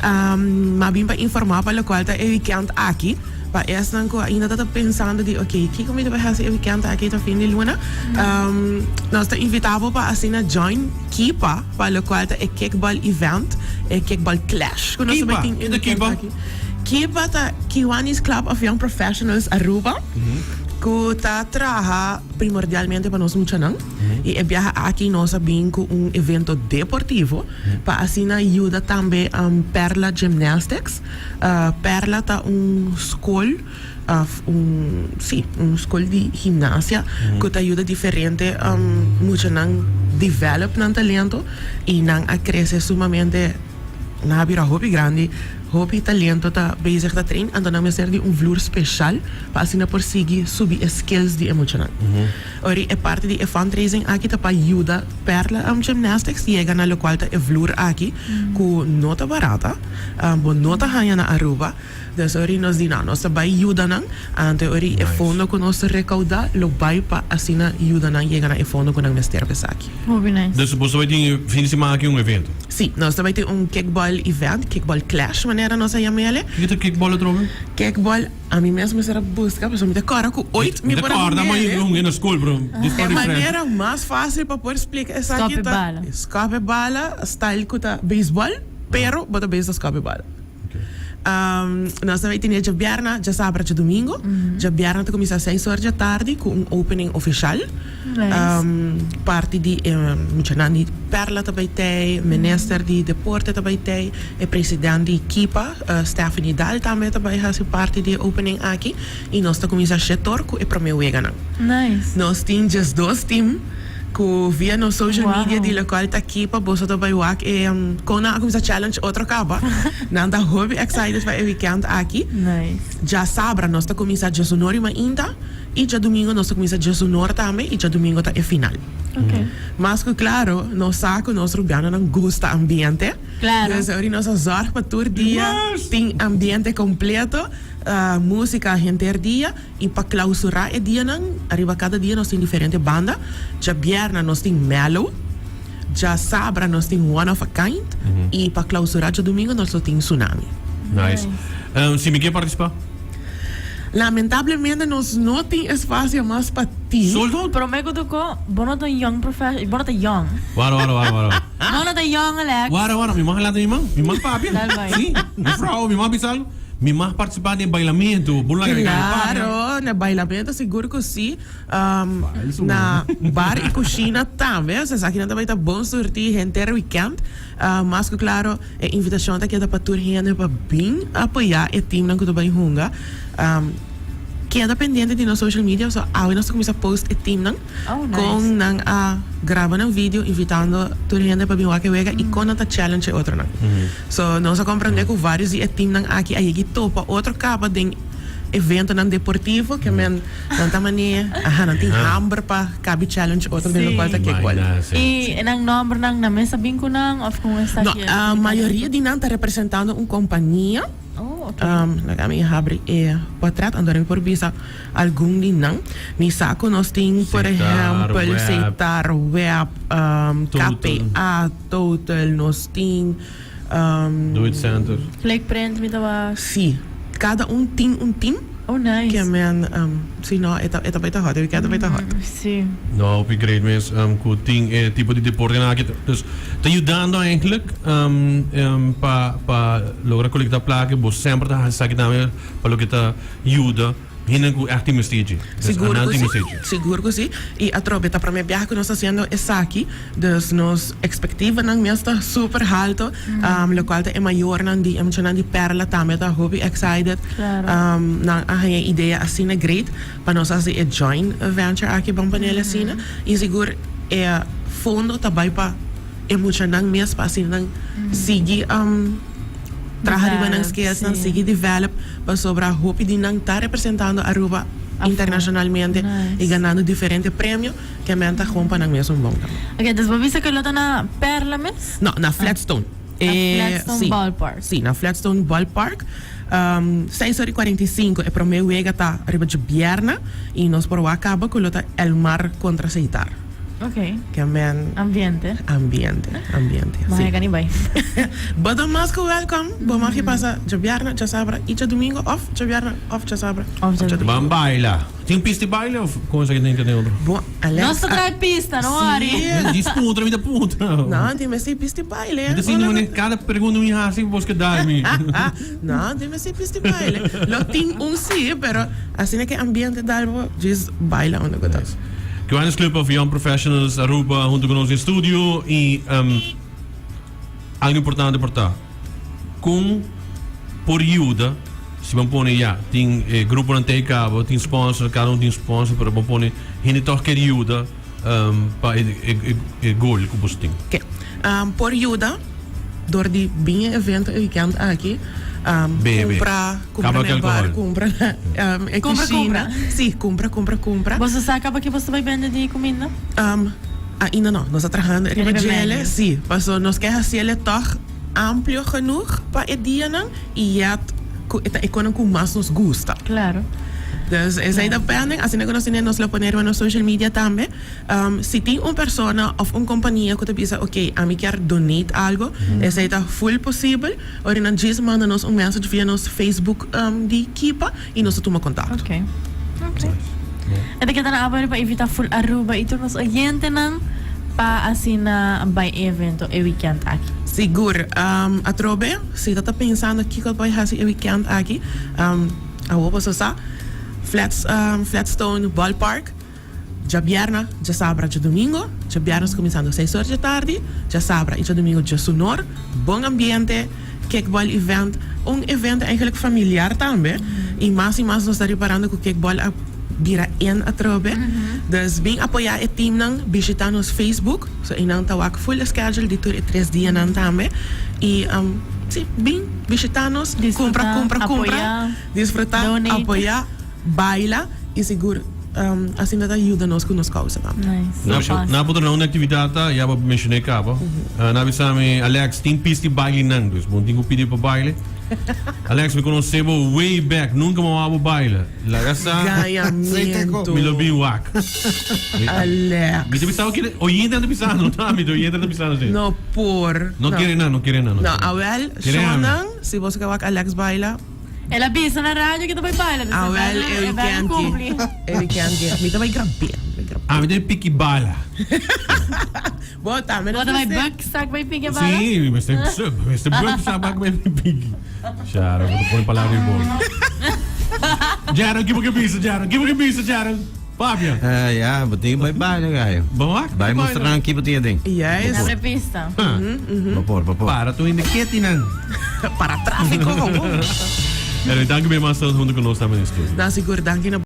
M'a bin pa informá pa lokual ta e wikènt aki. Pa esnan ku ainda ta ta pensando di ok, kiko mi ta bai hasi e wikènt aki ta fin di luna? Nos ta invitá bo pa asina join Kipa pa lokual ta e kickball event, e kickball clash ku nos ta bai tin e wikènt aki. Kipa ta Kiwanis Club of Young Professionals Aruba ku ta traha primordialmente pa nos muchanan i e biaha aki nos a bin ku un evento deportivo pa asina yuda tambe Perla Gymnastics. Perla ta un skol of un sí un skol di gimnasia ku ta yuda diferente muchanan develop nan talento i nan a krese sumamente nan a bira hopi grandi hopi talento ta bezig ta train anto nan mester di un vloer speshal pa asina por sigui subi e skills di e muchanan. Ora e parti di e fundraising aki ta pa yuda Perla Gymnastics yega na lokual ta e vloer aki ku no ta barata, bo no ta haña na Aruba. Dus ora nos di nan nos ta bai yuda nan, anto ora e fondo ku nos ta rekoudá lo bai pa asina yuda nan yega na e fondo ku nan mester pa esaki. Hopi nice. Dus boso bai tin fin di siman aki un evento? Sí, nos ta bai tin un kickball event, kickball clash manera nos a yam'ele. Kiko ta kickball atrobe? Kickball. Ami mes mester a buska pasobra mi ta kòrda ku oit mi por a hung'é. E manera mas fásil pa por splika esaki ta skòp e bala style ku ta beisbòl pero bo ta bezig ta skòp e bala. Nos ta bai tene djabièrnè, djasabra, djadumingu. Djabièrnè ta kuminsá seis ora djatardi ku un opening ofishal. Parti di e muchanan di Perla ta bai tei, minister di deporte ta bai tei, e president di Kipa. Stephanie Daal tambe ta bai hasi parti di e opening aki y nos ta cuminsa shetor cu e prome weganan. Nice. Nos tin 12 team cu via nos social media di locual ta aki pa boso ta bai wak e con nan a cuminsa challenge otro caba. Nan ta hopi excited pa e weekend aki. Nice. Djasabra nos ta cuminsa djesunor y mainta y djadumingo nos ta cuminsa djesunor tambe y djadumingo ta e final. Okay. Mas cu claro nos sa cu nos Rubianonan gusta ambiente. Claro. Dus ori nos a zorg pa tur dia tin ambiente completo, musica henter dia y pa clausura e dianan, ariba cada dia nos tin diferente banda. Djabièrnè nos tin Mellow, djasabra nos tin One of a Kind y pa clausura djadumingo nos lo tin Tsunami. Nice. Si mi kier participa? Lamentablemente nos no tin espacio mas pa tin. Sold out? Prome cu tocó, bo no ta un young professional, bo no ta young. Wara, wara, wara, wara. Bo no ta young, Alex. Wara, wara, mi mag lanta mi man, mi mag papia. Dal bai. Sí, mevrouw, mi mag bisa algo. Mi mag participa den bailamento, bo no laga mi cambia papia. Claro, na bailamento sigur cu si. Na bar y cushina tambe. O sea, esakinan ta bay ta bon surti henter weekend. Mas cu claro, e invitacion ta keda pa tur hende pa bin apoya e teamnan cu ta bay hunga. Keda pendiente di nos social media, so awe nos ta cuminsa post e teamnan con nan a graba nan video invitando tur hende pa bin wak e wega y con nan ta challenge e otronan. So nos a comprende cu varios di e teamnan aki a yegi topa otro caba den eventonan deportivo ke men nan ta mane aha nan tin hamber pa kabi challenge otro den lokual ta kickball. I nan nombernan nan mes a bin ku nan of kon esta No, mayoria di nan ta representando un kompania. Oh, ok. Laga mi habri e portret anto mi por bisa algun di nan. Mi sa ku nos tin por ehempel Setar, Web, KPA, Total, nos tin. Do It Center. Plek prent mi ta wak. Sí, kada un tin un team. Oh nice. Ke men, si no e ta e ta bai ta hot, e weekend ta bai ta hot. Sí. No, hopi great mes ku tin e tipo di deportenan aki. Dus ta yudando eigenlijk pa pa logra kolekta plaka. Bo semper ta hasi esaki tambe pa loke ta yuda. Hende ku ègt tin mester dje. Dus Sigur anan ku tin si, mester dje. sigur ku si. I atrobe ta promé biaha ku nos ta hasiendo esaki, dus nos ekspektivanan mes ta super halto, lokual ta e mayornan di e muchanan di Perla tambe ta hopi excited. Claro. Nan a haña e idea asina great pa nos hasi e joint venture aki ban ponel asina. I sigur e fondo ta bai pa e muchanan mes pa asina nan sigui. Traha riba nan skills nan sigui develop pasobra hopi di nan ta representando Aruba internacionalmente y ganando diferente premio ke men ta gewoon pa nan mes un bon tambe. Ok, dus bo bisa ke lo ta na Perla mes? No, na Flatstone. Na Flatstone Ballpark. Si, na Flatstone Ballpark. Seis ora y 45 e prome wega ta riba djobierna y nos por wak caba cu lo ta Elmar contra Seitar. Ok. Ke men. Ambiente. Ambiente, ambiente. Si. Mahe kani bai. Bo ta mas ku welkom. Bo mag pasa djabièrnè, djasabra i djadumingu òf djabièrnè òf djasabra òf djadumingu. Ban baila. Tin pista di baile òf kon esaki ta den otro? Bo, Alex. Nos ta trae pista, no worry. Si. Djis puntra mi ta puntra. No, tin mester pista di baile. Mi ta sinti manera kada pregunta mi hasi bo ke dal mi. No, tin mester pista di baile. Lo tin un si, pero asina ke ambiente dal bo djis baila unda ku ta. Kiwanis Club of Young Professionals Aruba hunto cu nos den studio y algo importante por ta con por yuda si bo pone ya tin e gruponan te cabo tin sponsor cada un tin sponsor pero bo pone hende toch kier yuda pa e goal cu boso tin. Oke, por yuda dor di bin e evento e weekend aki Bebe. Cumpra, cumpra Caba na ki e bar, alcohol. cumpra na e Cumpra, cushina. cumpra. Si, cumpra, cumpra, cumpra. Boso sa caba ki boso ta bay bende di cuminda? Ainda no, nos ta trahando riba Riba djele, menu. si, paso nos ke haciele toch amplio genoeg pa e dianan y yet cu e ta e conan cu mas nos gusta. Claro. Dus esey ta pending, asina cu nos tene nos lo pone riba nos social media tambe. Si tin un persona of un compania cu ta bisa ok ami kier donate algo, esey ta full posibel. Ora nan djis manda nos un message via nos Facebook di Kipa y nos ta tuma contacto. Ok. Ok. E ta keda na abori pa invita full Aruba y tur nos oyentenan pa asina bay e evento e weekend aki. Sigur. Atrobe, si ta ta pensando kico ta bay haci e weekend aki, awor boso sa, Flats, Flatstone Ballpark. Djabièrnè, djasabra, djadumingo. Djabièrnè ta kuminsando seis or dje tardi, djasabra i djadumingo djesunor. Bon ambiente, kickball event, un evento eigenlijk familiar tambe. I mas i mas nos ta riparando ku kickball a bira in atrobe. Dus bin apoyá e teamnan, bishitá nos Facebook, so einan ta wak full e schedule di tur e tres dianan tambe. I si, bin bishitá nos, kumpra, kumpra, kumpra, disfrutá, apoyá, baila i sigur. Asina ta yuda nos ku nos kousa tambe. Na por torna un aktividat ta, ya bo menshoné kaba. Na bisa mi, Alex, tin pis di baile nan, dus bo no tin ku pidi pa baile. Alex, mi konosé bo way back, nunka mi a wak bo baila. Laga sa, Gañamentu. mi lo bin wak. Alex. Mi ta bisa bo kere, oyentenan ta bisa, no ta ami, oyentenan ta bisa así. No por. No kere nan, no kere nan. No, awel, shownan, si boso ke wak Alex baila. El a bisa na radio ke ta bai baila, dus e Awel, bel e e bel weekend ki. kumpli. E weekend ki. Mi ta bai grab'é, mi ta bai grab'é. Ami ta bai piki bala. Bo tambe Bo no ta bai mester. buk sak bai piki bala? Sí, mi mester sub, mi mester buk sak bak bai piki. Sharon, bo ta pone palabra den boka. Jaron, ki bo ke bisa, Jaron? Ki bo ke bisa, Jaron? Papia. Eh, ya, bo tin bai baila, gayo. Bo wak? Bai mustra nan ki bo tin aden. Yes. Abre pista. Bo por, bo por. Para tu hende keti nan. Para tráfico. Anyway, danki mi mas hunto ku nos tambe den studio. Na sigur, danki na.